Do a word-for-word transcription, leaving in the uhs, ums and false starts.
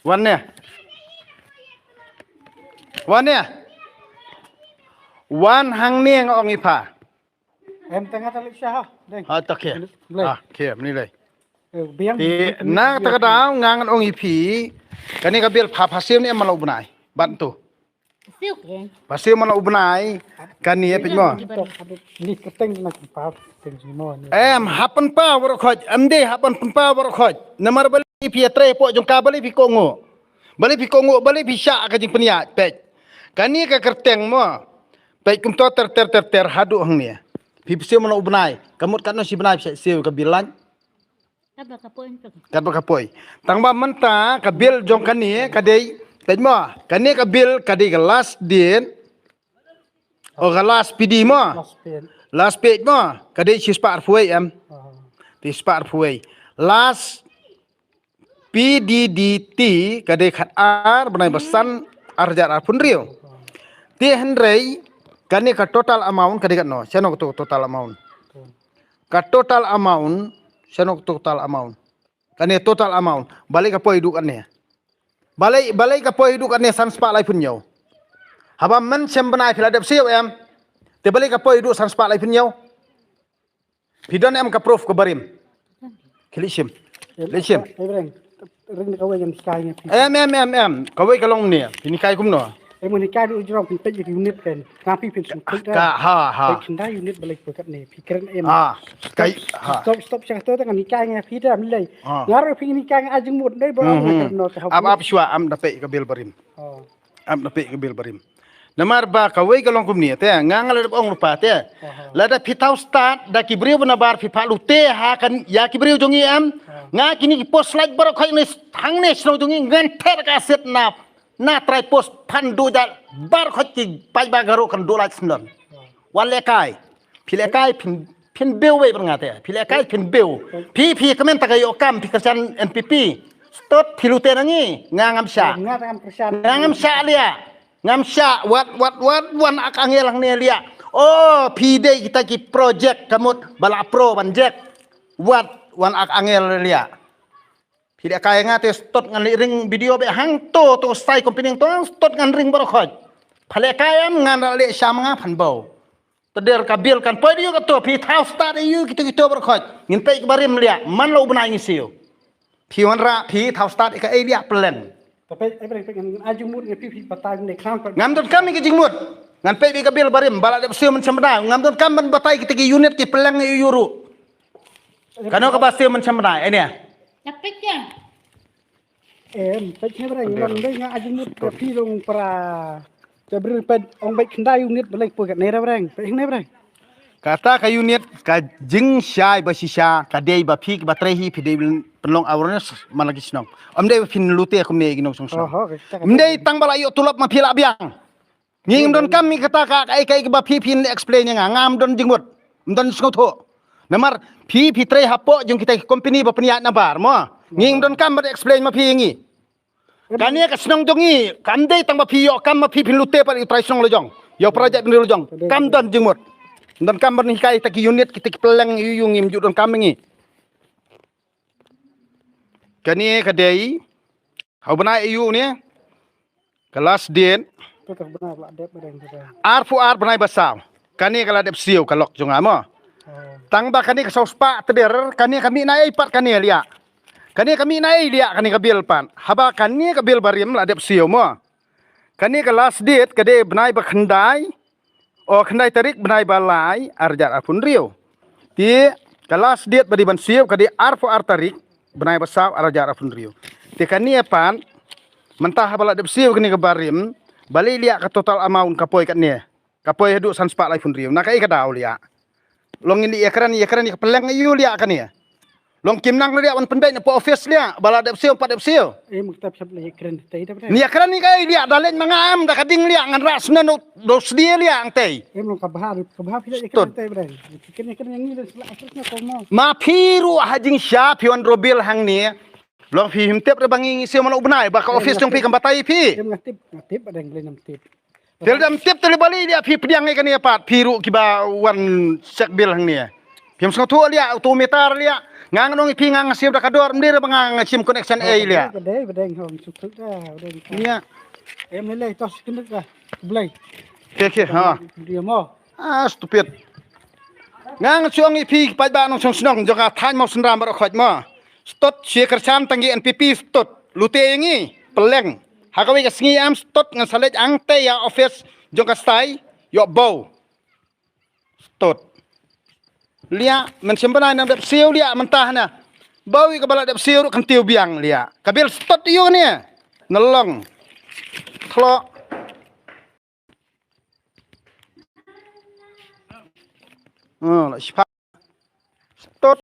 Wan ne. Wan ne. Wan hangne nga ong ïa pha. Em tang ata lek sha ha. Deng. Ha, ta khie. Blei. Ha, khie, ni lei. Eh, biang. Te, na kata ka daw nga ngan ong ïa phi. Kane ka bill pha pha siew ne em man la u bnai. Ban tu. Siew ke. Pha siew man la u bnai. Kane ïa peit mo. Ni kyrteng na pha teng mo ni. Em, hap ban pha baroh khoit. Em dei hap ban pha baroh khoit. Namar balei phi ïa trei hapoh jong ka, balei phi kohnguh. Balei phi kohnguh, balei phi shah ka jingpynïaid, peit. Kane ka kyrteng mo. Peit kumto ter ter ter ter haduh hangne. Phi pha siew man la u bnai. Ka mut katno shi bnai phi siew ka bill lain. Katba ka poi. Katba ka poi. Tang ba mynta ka bill jong kane ka dei, peit mo, kane ka bill ka dei ka last date. O ka last P D mo. Last page. Last page mo. Ka dei shispah arphew wei em. Ah. Te shispah arphew wei. Last P D D T ka dei khat ar bnai ba san ar hajar arphew hynriew. Te hynrei kane ka total amount ka dei katno? Shano ka to-, total amount? Ka total amount, shano ka total amount? Kane total amount. Balei ka poi haduh kane? Balei, balei ka poi haduh kane san spah laiphew hynñiew? Haba mynshem bnai phi la dep siew em? Te balei ka poi haduh san spah laiphew hynñiew? Phi don em ka proof ka barim? Ki leit shim. Leit shim. Ei, Breng. Ring da kawei ngan hikai ngan phi. Em, em, em, em. Kawei ka long ne. Phin hikai kumno? Em, ngan hikai da u jrong phin peit ïa ka unit kan. Nga phi phin sngewthuh da. Ka, ha, ha. Peit khyndai unit balei poi katne. Phi kren em. Ha. Kai, ha. Stop, stop, shah to ngan hikai ngan phi da, mlei. Ha. Nga ruh phi ngan hikai nga ai jingmut dei ba nga kren no ka. Ap, ap shuwa, am da peit ka bill barim. Oh. Am da peit ka bill barim. Namar ba kawei ka long kumne te, nga nga la dep ong lypa te. Aha. Lada phi thaw stad da ki briew ba nabar phi phah lute ha kan ïa ki briew jong ngi em. Aha. Nga kine ki post light baroh khoit ne hangne shnong jong ngi ngan ther ka set na, na trai post phan du jal baroh khoit ki paidbah Garo kan du light shnong. Aha. Wan lehkai. Phi lehkai phin, phin bew wei bad nga te. Phi lehkai phin bew. Phi, phi kmen ta ka ïoh kam phi kyrshan N P P. Stot phi lute na ngi. Nga ngam shah. Nga ngam kyrshan. Nga ngam shah liah. Ngam shah wat, wat, wat, wan ak angel hangne liah. Oh, phi dei kita ki project ka mut ba la pro ban jek. Wat, wan ak angel liah. Phi lehkai nga te stot ngan leit ring video beit hangto, to sai company to stot ngan ring baroh khoit. Pha lehkai em ngan leit sham nga phan bau. Tder ka bill kan poi ïa kato, phi thaw stad ïa kito kito baroh khoit. Ngin peit ka barim liah, man la u bnai ngi siew. Phi wanrah, phi thaw stad ïa kaei liah plan. Tapi ai bring peit ngan ai jingmut ngan phi phi batai ne klam. Ngam donkam ïa ka jingmut. Ngan peit ïa ka bill barim, ba la dep siew mynshem bnai. Ngam donkam ban batai kita ki unit ki plan ïa u ruh. Kano kaba siew mynshem bnai, enia. Ïa peit ïa. Em, peit ne Breng, long dei nga ai jingmut ka phi long para. Ka Breng peit ong beit khyndai unit balei poi katne ra Breng. Peit ne Breng. Kata ka unit ka jingshai ba shisha ka dei ba phi ba trei hi phi dei pynlong awareness man la ki shnong. Ym dei ba phin lute kumne ïa ki nongshong shnong. Ym dei tang ba la ïoh tulop ma phi la biang. Ngi ngim donkam ïa kata ka, kaei kaei kaba phi phin explain ïa nga, ngam don jingmut. Ngam don sngewthuh. Namar phi phi trei hapoh jong kita ki company ba pynïaid nabar mo. Ngi ngim donkam ban explain ma phi ïa ngi. Kane ka shnong jong ngi kam dei tang ba phi ïoh kam ma phi phin lute pat ïa u trai shnong la jong. Ïa u project bynriew la jong. Kam don jingmut. Ngim donkam ban hikai kita ki unit kita ki pleng ïa u, ngim ju donkam ïa ngi. Kane ka dei ha u bnai aïu ne? Ka last date. Ka bnai ba la dep ba dang. Arphew ar bnai ba saw. Kane ka la dep siew ka lok jong nga mo. Oh. Tang ba kane ka saw spah tder, kane ka mih na ei pat kane liah. Kane ka mih na ei liah kane ka bill pat. Haba kane ka bill barim la dep siew mo. Kane ka last date ka dei bnai ba khyndai. O khyndai tarik bnai ba lai ar hajar arphew hynriew. Te ka last date ba dei ban siew ka dei arphew ar tarik bnai ba saw ar hajar arphew hynriew. Te kane pat mynta haba la dep siew kane ka barim balei liah ka total amount ka poi katne. Ka poi haduh san spah laiphew hynriew. Na kaei ka daw liah. Long ngin ïakren ïakren ïa ka pleng ïa u liah kane. Long kim nang liah wan pynbeit na office liah ba la dep siew pat dep siew. Em, kata phi hap leh ïakren tei da Breng. Ni ïakren ni kaei liah da leit ma nga em da ka ding liah ngan rah snem do sdie liah ang tei. Em, long ka bha ka bha phi leh ïakren tei Breng. Phi kren ïakren ïa ngi da sla office na ko mo. Ma phi ruh ha jingshisha phi wan ro bill hangne. Long phi him tip re ba ngi ngi siew man u bnai ba ka office jong phi kam batai phi. Em, nga tip nga tip Breng, balei ngam tip. Te lada ym tip te lada balei liah phi pdiang ïa kane pat phi ruh kiba wan check bill hangne. Phim sngewthuh liah, utu meter liah. Nga ngan ong ïa phi nga nga shim da ka dor, ym dei ba nga nga shim connection ei liah. Ba dei, ba dei, hong suk thuk da, ba dei. Nia. Em lei lei, tos kynduh da. Blei. Ke ke, ha. Dia mo. Ah, stupid. Nga ngan shu ong ïa phi paidbah nongshong shnong jong ka thaiñ Mawsynram baroh khoit mo. Stud shi kyrshan tang ki N P P stud. Lute ïa ngi, pylleng. Ha kawei ka sngi am stud ngan sa leit hangtei ïa office jong ka stai, ïoh bau. Stud. Liah, men shem bnai nang dep siew liah mynta hana. Bau ïa kaba la dep siew ruh kan tiew biang liah. Ka bil stud ïa u ne. Nalong. Thlo. Oh, la shipa.